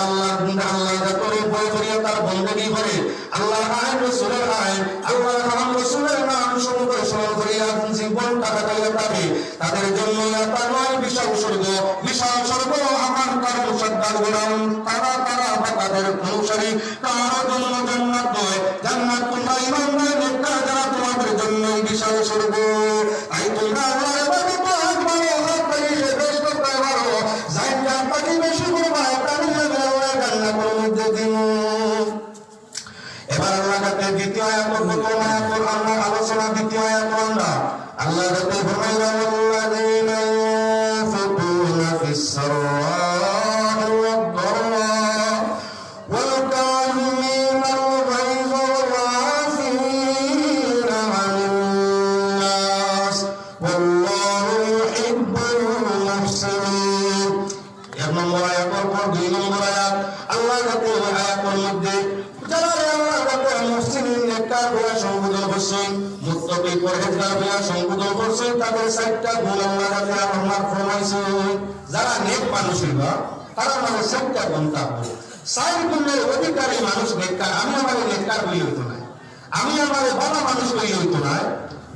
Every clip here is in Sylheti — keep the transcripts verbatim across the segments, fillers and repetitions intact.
আল্লাহ, আল্লাহ জাতরে ভয় করিয়া তার বন্দেগি করে, আল্লাহর আইন রসুলের আইন, আল্লাহর হারাম রসুলের নাম সমুখে স্মরণ করিয়া জীবনটা কাটাইয়া থাকে, তাদের জন্য এটা নয় বিশাল স্বর্গ, বিশাল স্বর্গ আমার কারণ শ্রদ্ধার গোলাম, তারা, তারা বা তাদের অনুসারী, কারো জন্য জান্নাত নয়। জান্নাত তোমরা ইমানদার নেককার যারা, তোমাদের জন্যই বিশাল স্বর্গ। তাই তোমরা আল্লাহর ইবাদত হাত বাড়িয়ে হাত বাড়িয়ে সে বেশ করতে পারো। যাই যা তাকে বেশি করবা, এটা নিয়ে আল্লাহ জান্নাতের মধ্যে দিন। এবার আল্লাহ তাআলা দ্বিতীয় আয়াত, প্রথম আয়াত আমরা আলোচনা, দ্বিতীয় আয়াত আমরা আল্লাহ তাআলা ফরমাইলেন, "والذين ينفقون في السراء والضراء والكاظمين الغيظ والعافين عن الناس والله يحب المحسنين।" এক নম্বর আয়াতর পর দুই নম্বর আয়াত, আল্লাহ তাআলা ওই আয়াতর মধ্যে যারা আল্লাহ তাআলা মুহসিন, নেককার বলে সম্বোধন করছেন, মুত্তাকি, পরহেজগার বলে সম্বোধন করছেন, তাদের চারটা গুণ আল্লাহ তাআলা আমার ফরমাইছেন। যারা নেক মানুষ হইবা, তারা মানে চারটা গুণ থাকবো। চার গুণের অধিকারী মানুষ নেককার। আমি আমারে নেককার বলি হইতো না, আমি আমারে বালা মানুষ কই হইতো না,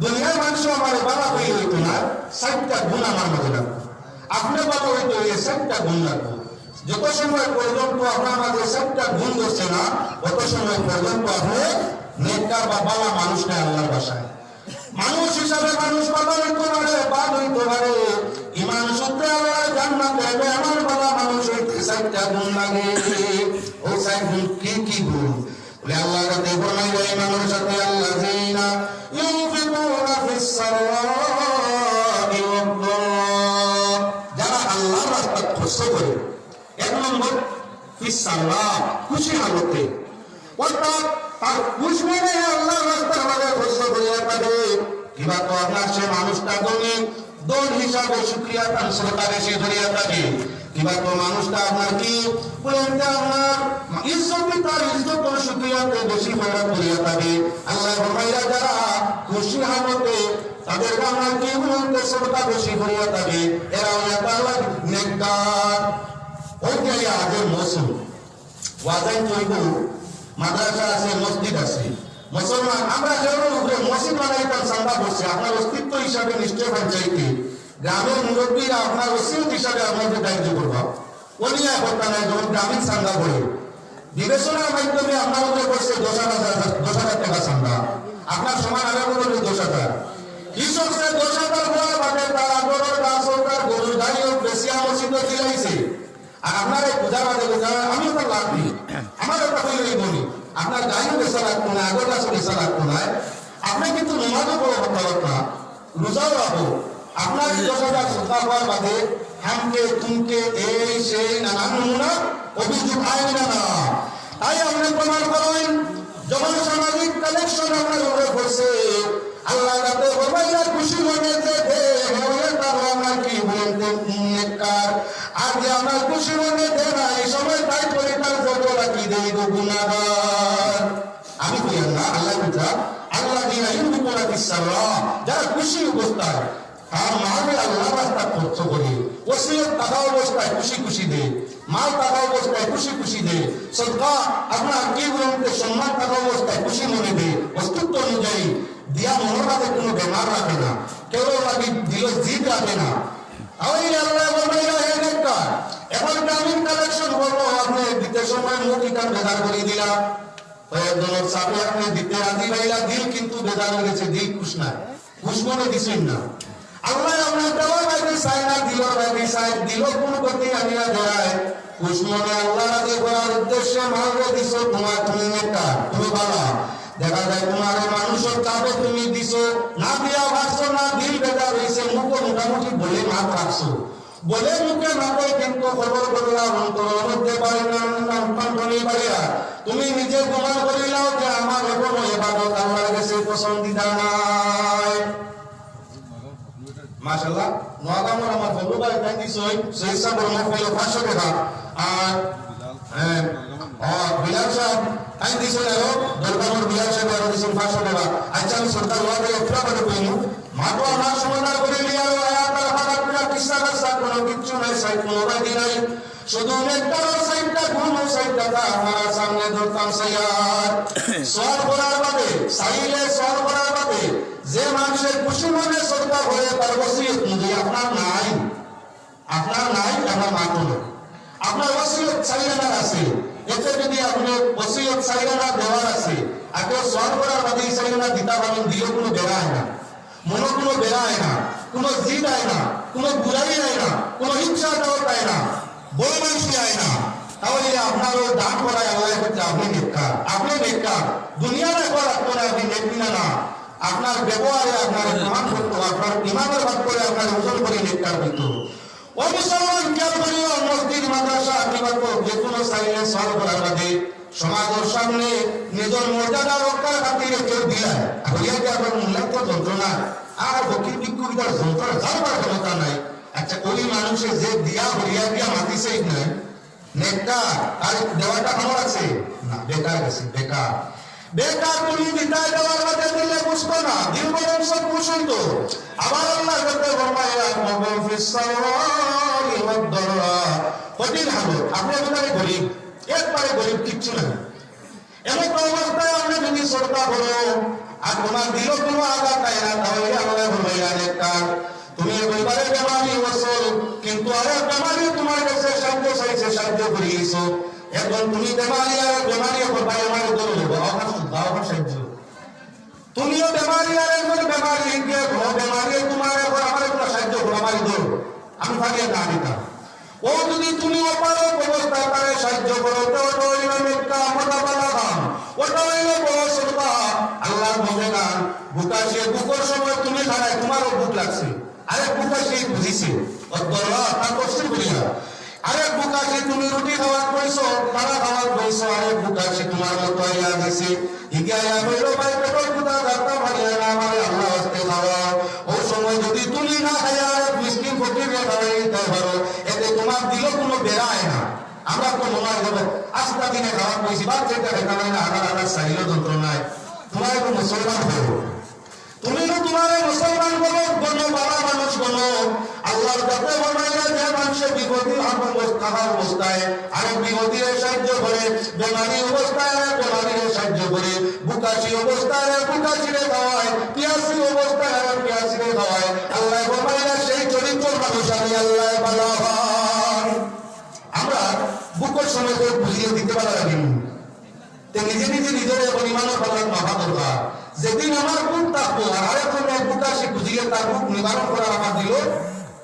দুনিয়ার মানুষও আমারে বালা কই হইতো না। চারটা গুণ আমার মাঝে লাগবো। আপনি বালা হইতে হইলে চারটা গুণ লাগবো। যত সময় পর্যন্ত আপনার মাঝে চারটা গুণ ধরছে না, অত সময় পর্যন্ত আপনি নেককার বা বালা মানুষ নাই আল্লাহর ভাষায়। মানুষ হিসাবে মানুষ বালা হইতে পারে, বাদ হইতে পারে, ইমান সূত্রে আল্লাহ জান্নাত দেবে। আমার বালা মানুষ হইতে চারটা গুণ লাগে। ও চার গুণ কি কি গুণ? বলে, আল্লাহ তাআলা ফরমাইলেন, ইমানের সাথে, "আল্লাযীনা ইউনফিকুনা ফিস সাররাই ওয়াদ দাররা।" যারা আল্লাহর রাস্তায় খরচ করে, এক নম্বর, ফিস সাররা, খুশি হালতে, অর্থাৎ তার খুশ মনে আল্লাহর রাস্তার মাঝে খরচ করিয়া থাকে। কিবা তো আপনার সে মানুষটা ধনী, ধন হিসাবে শুকরিয়া তান সদকা বেশি করিয়া থাকে। কিবা তো মানুষটা আপনার কি বলেন যে আপনার ইজ্জতি, তার ইজ্জতর শুকরিয়াতে বেশি খয়রাত করিয়া থাকে। আল্লাহ ফরমাইলা, যারা খুশি হালতে তাদের আপনার কি বলতে সদকা বেশি করিয়া থাকে, এরা হইয়া তার নেককার। ওই যে আজের মৌসুম ওয়াজাইন তৈব, মাদ্রাসা আছে, মসজিদ আছে। মুসলমান, আমরা যেমন উপরে মসজিদ বানাইতাম চান্দা করছি, আপনার অস্তিত্ব হিসাবে নিশ্চয় পঞ্চায়েতে, গ্রামের মুরব্বীরা আপনার ওসিয়ত হিসাবে আপনাকে দায়িত্ব করবা। অন্যায় করতা নাই, যখন গ্রামীণ চান্দা পড়ে, বিবেচনার মাধ্যমে আপনার উপরে পড়ছে দশ হাজার, দশ হাজার টাকা চান্দা, আপনার সমান আরো বলবে দশ হাজার। কৃষক সে দশ হাজার বড় বাদে তার আগরের গাছ হোক আর গরুর গাড়ি হোক, বেশি আমার সিদ্ধ দিলাইছে। আর আপনারা এই পূজা বাদে পূজা, আমিও তো লাভ নেই, আমার একটা হইলেই বলি, আপনার গাড়িও বেচা লাগতো না, আগর গাছও বেচা লাগতো না, আপনি কিন্তু নমাজও পড়ো, কথা বার্তা, রোজাও রাখো, আপনার এই দশ হাজার সদকা হওয়ার বাদে হামকে তুমকে এই সেই নানান নমুনা অভিযোগ আইন না না। তাই আপনি প্রমাণ করুন, যখন সামাজিক কালেকশন আপনার উপরে পড়ছে, আল্লাহ তাআলা ফরমাইলা, খুশি মনে যে দে, হে ওরে তার আমার কি বলতে নেককার। আর যে আপনার খুশি মনে দে না, এই সময় তাই পরিবার যত রাখি দেই গো গুনাহগার। আমি কই না, আল্লাহ বুঝা, আল্লাযীনা ইউনফিকুনা ফিস সাররা, যারা খুশি অবস্থায় তার মালে আল্লাহর রাস্তা খরচ করে, ওসিয়ত থাকা অবস্থায় খুশি খুশি দে, মাল থাকা অবস্থায় খুশি খুশি দে, সদকা আপনার কি বলতে সম্মান থাকা অবস্থায় খুশি মনে দে, অস্তিত্ব অনুযায়ী দিয়া মনের মাঝে কোনো বেমার রাখে না, কেউ লাগি দিল জিদ রাখে না। তাহলে আল্লাহ বলবে, "এরা হে নেককার।" এখন গ্রামীণ কালেকশন করলো, আপনি দিতে সময় মুখ ইখান বেজার করে দিলা। কয়েকজনের সাথে আপনি দিতে রাজি পাইলা, দিল কিন্তু বেজার হয়ে গেছে, দিল খুশ নাই, খুশ মনে দিছেন না। আল্লাহ আপনার দেওয়ার বাকি চাই না, দিলর বাকি চাই, দিল কোন গতি আনিয়া দেয়। খুশ মনে আল্লাহ রাজি করার উদ্দেশ্যে মালরে দিছো, তোমার তুমি নেককার, তুমি বালা। দেখা যায় তোমার এই মানুষের চাপে তুমি দিছো, না দিয়া পারছো না, দিল বেজার হইছে, মুখে মোটামুটি বলে মাত রাখছো। বলে মুখে মাতে কিন্তু খবর বদলা অন্তরের মধ্যে বাড়ি না, না, কণ্ঠনী বাড়িয়া। তুমি নিজে প্রমাণ করিলাও যে আমার এখনো এবাদত আল্লাহর কাছে পছন্দিদা নাই। মাশাআল্লাহ, নোয়াগামর আমার বন্ধু ভাই তাই দিছই, সৈয়দ সাহেব আমার পেল পাঁচশো টাকা। আর, হ্যাঁ, আর বিলাল সাহেব তাই দিছই আরো, দরগামর বিলাল সাহেব আরো দিছই পাঁচশো টাকা। আচ্ছা, আমি সরকার ওয়াদে পুরা করে কইমু। মাত্র আমার সমাধান করে নিয়ে আলো আয়া তার ফাঁকা পুরা কিসা কাসা কোনো কিচ্ছু নাই, সাইড কোনো বাকি নাই। শুধু নেককার সাইডটা ঘুম আপনারা সামনে ধরতাম সৈয়াদ। সওয়াল করার বাদে, চাইলে সওয়াল করার বাদে, যে মানুষে খুশি মনে সদকা করে, তার ওসিয়ত অনুযায়ী আপনার নাই, আপনার নাই, আপনার মাতো নাই। আপনার ওসিয়ত চাইরানার আছে, এতে যদি আপনি ওসিয়ত চাইরানা দেওয়ার আছে, আর কেউ সওয়াল করার বাদে এই চাইরানা দিতা পারেন, দিলেও কোনো বেড়া হয় না। মনো কোনো বেড়া আয় না, কোনো জিদ আয় না, কোনো বুরাই আয় না, কোনো হিংসা দাওয়াত আয় না, বড় মানুষই আয় না, তাহলে আপনার ওই দান করায় আল্লাহ করতে আপনি নেককার, আপনি নেককার। দুনিয়ার একবার আপনার আপনি নেক না, না, আপনার ব্যবহারে আপনার প্রমাণ করতো, আপনার ইমানের বাদ করে আপনার ওজন করে নেককার হইতো। ও মুসলমান, খেয়াল করিও, মসজিদ, মাদ্রাসা, কিংবা যে কোনো সাইডে সওয়াল করার বাদে সমাজের সামনে নিজের মর্যাদা রক্ষার খাতিরে কেউ দিলায়, আর হইয়া গিয়া আবার মূল্যান্ত যন্ত্রণা, আর ফকির ভিক্ষুক তার যন্ত্রণা জানবার ক্ষমতা নাই। আচ্ছা, ওই মানুষে যে দিয়া হইয়া গিয়া মাতিছে নাই, নেককার, আর দেওয়াটা আমার আছে? না, বেকার গেছে, বেকার। বেকার। তুমি বিদায় দেওয়ার বাদে দিলে বুঝতো না, দিল বরং সব খুশ হইতো। আবার আল্লাহ যাতে ফরমায়, "ওয়াহুম ফিস সাররাই ওয়াদ দাররা।" কঠিন হালত, আপনি একেবারে গরিব, একবারে গরিব, কিচ্ছু নাই। এমন তো অবস্থায় আপনি যদি সদকা করো, আর তোমার দিল কোনো আঘাত পায় না, তাহলে আল্লাহ ফরমাইলা, "নেককার, তুমি একেবারে বেমারি অসল, কিন্তু আরেক বেমারি তোমার কাছে সাহায্য চাইছে, সাহায্য করিয়েছো। এখন তুমি বেমারি, আর বেমারি এখন ভাই আমার দল হইব, আমার সুবিধা, আমার সাহায্য।" তুমিও বেমারি, আর একজন বেমারি, গিয়ে ঘর বেমারি, তোমার এখন আমার একটু সাহায্য করো, আমার দল, আমি পারিয়া না দিতাম। ও যদি তুমি অপারক অবস্থায় তারে সাহায্য করো, তো ওটা হইল নেককার, ওটা ভালা কাম, ওটা হইল বড় সদকা। আল্লাহর বন্দেগান, ভুকাশে, ভুকর সময় তুমি খাড়ায়, তোমারও ভুক লাগছে, আরেক ভুকাশে বুঝিছে, ও দররা তার তফসির বুঝিয়া, আরেক ভুকাশে তুমি রুটি খাওয়াত বইছো, খানা খাওয়াত বইছো, আরেক ভুকাশে তোমার মতো আইয়া গেছে। হিগাইয়া কইলো, "ভাই, পেটর ক্ষুধা থাকতাম পারিয়া না, আমারে আল্লাহ ওয়াস্তে খাওয়াও।" ও সময় যদি তুমি না খাইয়া আরেক মিসকিন ফকিররে খাওয়াই দিতে পারো, এতে তোমার দিল কোনো বেড়া আয় না। আমরা তো মনে হয় যাবো, আস্তা দিনে খাওয়াত বইছি, বাদ যেটা খেতে নাই না, আমার আল্লাহ চাইলেও যন্ত্রণায়। তোমার একটু মুসলমান হবো। তুমি তো তোমারে মুসলমান বলো, গণ বালা মানুষ বলো। আল্লাহর কাছে ফরমাইলা, যে মানুষে বিপদী থাকার অবস্থায় আরেক বিপদীরে সাহায্য করে, বেমারি অবস্থায় আরেক বেমারিরে সাহায্য করে, ভুকাশি অবস্থায় আরেক ভুকাশিরে খাওয়ায়, পিয়াসি অবস্থায় আরেক পিয়াসিরে খাওয়ায়, আল্লাহ ফরমাইলা, সেই চরিত্র মানুষ আমি আল্লাহ ভালা পাই। আমরা ভুকর সময় তো বুঝিয়ে দিতে পারা লাগে। তে নিজে নিজে নিজের এখন ইমানের পাল্লাত মাপা দরকার। যেদিন আমার ভুক থাকবো আর আরেকজনের ভুকাশি খুঁজিয়ে তার ভুক নিবারণ করার আমার দিল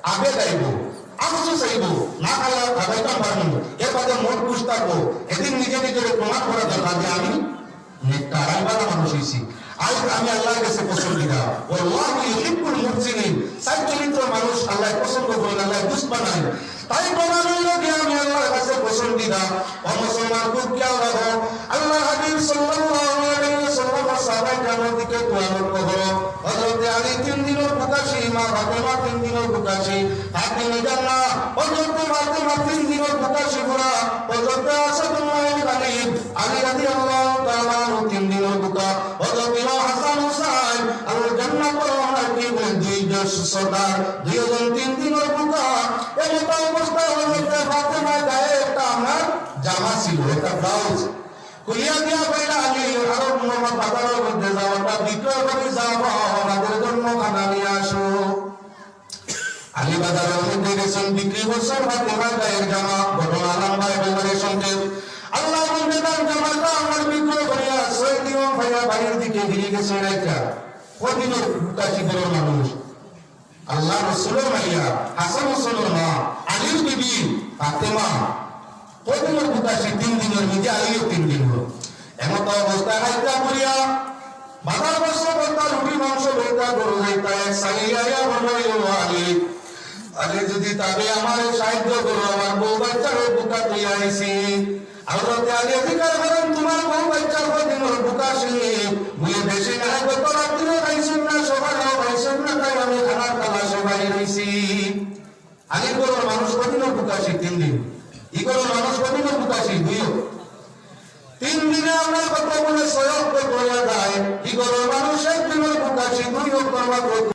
আবেগ আইব, আফসোস আইব, না খাইয়া খাবাইতাম পারবো, এর বাদে মন খুশ থাকবো, এদিন নিজে নিজের প্রমাণ করা দরকার যে আমি নেককার, আমি ভালা মানুষ হইছি, আজ আমি আল্লাহর কাছে পছন্দিদা। ওয়াল্লাহু ইউহিব্বুল মুহসিনিন। সৎ চরিত্র মানুষ আল্লাহ পছন্দ করেন, আল্লাহ দুস্ত বানায়। তাই প্রমাণ হইল যে আমি আল্লাহর কাছে পছন্দিদা। ও মুসলমান, খুব খেয়াল রাখো, আল্লাহর হাবিব সাল্লাল্লাহু আলাইহি ওয়াসাল্লাম সাহাবায়ে কেরামের দিকে দোয়া লক্ষ্য করো। হযরতে আলী তিন দিনের ভুকাশি, মা ফাতেমা তিন দিনের ভুকাশি, ফাতেমা জান্নাহ, হযরতে ফাতেমা তিন দিনের ভুকাশি পুরা, হযরতে আসাদুল্লাহ আলী, আলী রাদিয়াল্লাহু তাআলা আনহু তিন দিনের ভুকা, হযরত ইমাম হাসান হুসাইন, আল জান্নাতুল আলা কি বলে, দুইজন সর্দার, দুইজন তিন দিনের ভুকা। এমতো অবস্থা হযরতে ফাতেমা গায়ে একটা আমার জামা ছিল, একটা ব্লাউজ। খুলিয়া দিয়া কইলা, "আলী, আরব মোহাম্মদ বাজারের মধ্যে যাও, ওটা বিক্রয় করে যাও, আমাদের জন্য খানা নিয়ে আসো।" আলী বাজারের মধ্যে গেছেন, বিক্রি করছেন ফাতেমার গায়ের জামা। ঘটনা লম্বা, একেবারে সংক্ষেপ। আল্লাহর বন্দেগান, জামাটা আমার বিক্রয় করিয়া ছয় দিন পাইয়া বাড়ির দিকে ফিরে গেছে রাইখা। কদিনর ভুকাশি ঘরর মানুষ। আল্লাহর রসুলর মাইয়া, হাসান হোসেনর মা, আলীর বিবি ফাতেমা, কদিনর ভুকাশি? তিন দিনর, নিজে আলীও তিন দিনর। এমতো অবস্থায় রাইতা করিয়া বাজার বস্ত্র বস্তা, রুটি মাংস লইতা, ঘরো যাইতা, এক সাইয়া আইয়া বলল, "ও আলী, আলী যদি তাবে আমারে সাহায্য করো, আমার বউ বাচ্চারে ভুকা তুই আইছি।" হযরতে আলী জিকার করেন, "তোমার বউ বাচ্চা কদিনর ভুকাশি?" বলে, "বেশি নাই, গত রাত্রে খাইছইন না, সকালেও খাইছইন না, তাই আমি খানার তালাশে বাইর হইছি।" আলী ঘরর মানুষ কদিনর ভুকাশি? তিন দিন। ই ঘরর মানুষ কদিনর ভুকাশি? দুইও। তিন দিনে আমরা কত গুণে ছয় অক্ষর পড়া যায়, ই ঘরর মানুষ এক দিনর ভুকাশি, দুই অক্ষর মাত্র